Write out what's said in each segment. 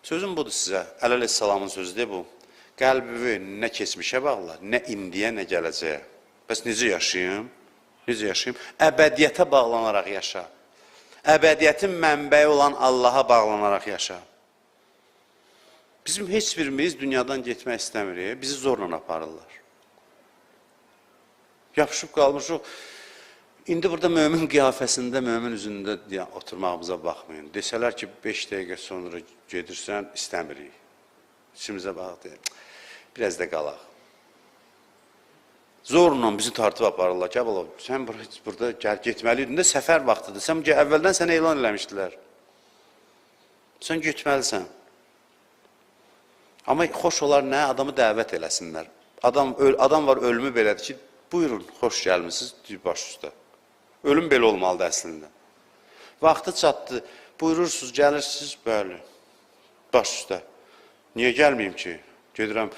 Sözüm budur sizə. Əli əleyhissalamın sözüdür bu. Qəlbini nə keçmişə bağla, nə indiyə, nə gələcəyə. Bəs necə yaşayım? Necə yaşayım? Əbədiyyətə bağlanaraq yaşa. Əbədiyyətin mənbəyi olan Allaha bağlanaraq yaşa. Bizim heç birimiz dünyadan getmək istəmirik, bizi zorla aparırlar. Yapışıb qalmışıq. İndi burada mömin qiyafəsində, mömin üzündə oturmağımıza baxmayın. Desələr ki, 5 dəqiqə sonra gedirsən, istəmirik. İçimizə bax, deyək, biraz da qalaq. Zorla bizi tartıb aparırlar ki, bala, sən burada getməliydin də, səfər vaxtıdır. Sən əvvəldən sənə elan eləmişdilər. Sən getməlisən. Amma xoş olar nə? Adamı dəvət eləsinlər. Adam var, ölümü belədir ki, buyurun, xoş gəlmişsiniz, baş üstə. Ölüm belə olmalıdır əslində. Vaxtı çatdı, buyurursunuz, gəlirsiniz, bəli, baş üstə. Niyə gəlməyim ki? Gedirəm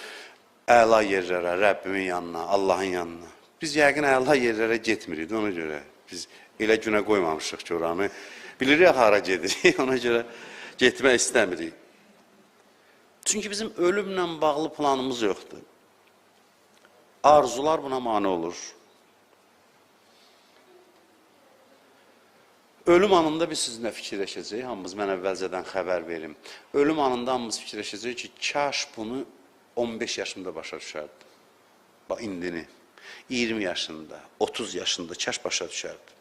əla yerlərə, Rəbbimin yanına, Allahın yanına. Biz yəqin əla yerlərə getmirik, ona görə. Biz elə günə qoymamışıq ki, oranı. Bilirik hara gedirik, ona görə getmək istəmirik. Çünki bizim ölümlə bağlı planımız yoxdur. Arzular buna mane olur. Ölüm anında biz sizinlə fikirləşəcəyik, hamımız, mən əvvəlcədən xəbər verim. Ölüm anında hamımız fikirləşəcəyik ki, kaş bunu 15 yaşımda başa düşərdim. Bax, indini, 20 yaşında, 30 yaşında kaş başa düşərdim.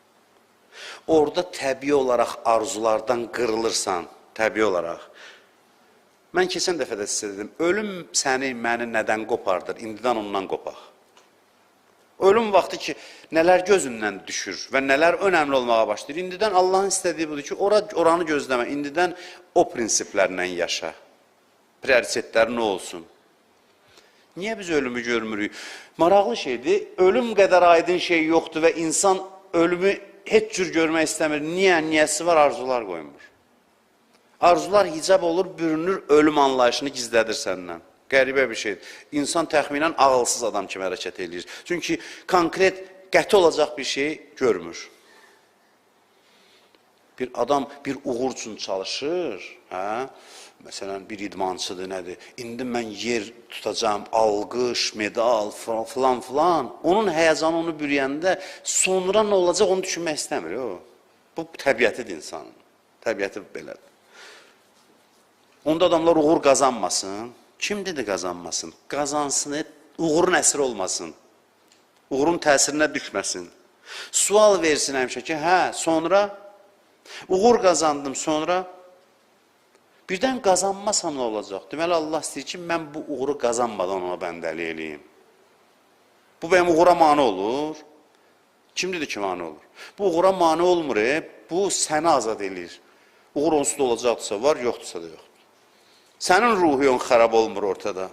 Orada təbii olaraq arzulardan qırılırsan, təbii olaraq. Mən keçən dəfə də sizə dedim, ölüm səni, məni nədən qopardır, indidən ondan qopaq. Ölüm vaxtı ki, nələr gözündən düşür və nələr önəmli olmağa başlayır. İndidən Allahın istədiyi budur ki, oranı gözləmə, indidən o prinsiplərlə yaşa. Prioritetlər nə olsun? Niyə biz ölümü görmürük? Maraqlı şeydir, ölüm qədər aydın şey yoxdur və insan ölümü heç cür görmək istəmir. Niyə? Niyəsi var, arzular qoymur. Arzular hicab olur, bürünür, ölüm anlayışını gizlədir səndən. Qəribə bir şeydir. İnsan təxminən ağılsız adam kimi hərəkət eləyir. Çünki konkret, qəti olacaq bir şey görmür. Bir adam bir uğur üçün çalışır, hə? Məsələn, bir idmançıdır, nədir? İndi mən yer tutacağam, alqış, medal, filan, filan. Onun həyəcanı onu bürüyəndə sonra nə olacaq onu düşünmək istəmir. O. Bu təbiətidir insanın. Təbiəti belədir. Onda adamlar uğur qazanmasın. Kim dedi qazanmasın? Qazansın, uğurun əsiri olmasın. Uğurun təsirinə düşməsin. Sual versin həmişə ki, hə, sonra uğur qazandım, sonra birdən qazanmasam nə olacaq? Deməli, Allah istəyir ki, mən bu uğuru qazanmadan ona bəndəlik eləyim. Bu mənim uğura mane olur. Kim dedi ki, mane olur? Bu uğura mane olmur, bu səni azad eləyir. Uğur onsuz da olacaqdırsa var, yoxdursa da yoxdur. Sənin ruhun xarab olmur ortada.